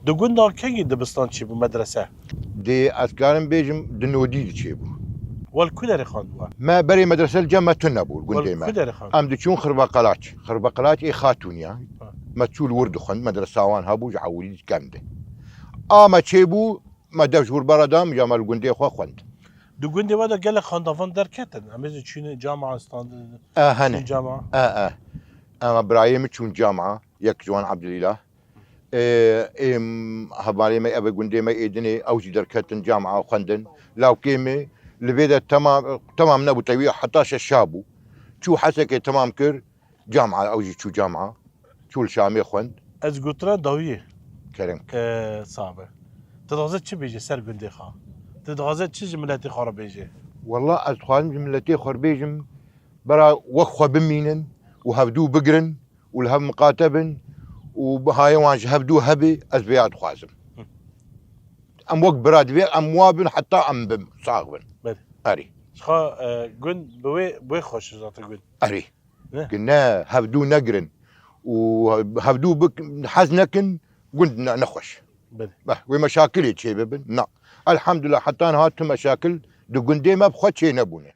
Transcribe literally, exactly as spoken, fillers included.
Di gunda kengî dibistan çêbû, medrese? Dê ez karim bêjim di nodî de çêbû. Wel ku derê xandiwa? Me berê medrese li cem me tune bû gundê Wel me. Ku derê xand? Em diçûn Xirbeqelaç. Xirbeqelaç ê Xatûniya. Ha. Me çû li wir dixwend, medresa wan hebû ji ewilî di kem de. A me çêbû, me dev ji wir bera da, ya me li gundê xwe xwend. Di gundê we de gelek xandavan derketin. Em ê çûne cama standin. E hene. Çûn cama. E e. Em birayê min çûn cama, yek ji wan Ebdulîla. Ê, êm hevalê me, ev gundê me êdinê, ew jî derketin cama xwendin. Lawkê me li vê de temam, temam nebû, tevî heta şeşa bû. Çû hesekê temam kir, cama, ew jî çû cama. Çû li Şamê xwend. Ez gotina dawiyê. Kerem. Ee, sabe. Tu dixwaze çi bêjî ser gundê xwe? Tu dixwaze çi ji miletê xwe re bêjî? Wallah ez dixwazim ji miletê xwe re bêjim, bera wek xwe bimînin û hevdû bigirin û li hev miqate bin û bihayê wan ji hevdû hebe, ez vêya dixwazim. Em wek bira divê em wa bin heta em bin, sax bin. Belê. Erê. Ji xwe e, gund bi wê, bi wê xweş e zaten gund. Erê. Ne? Ki ne hevdû negirin û hevdû bik-, hez nekin, gund ne, nexweş. Belê. Beh, wê meşakilê çê bibin? Na. Elhamdulillah, heta niha tu meşakil di gundê me bi xwe çê nebûne.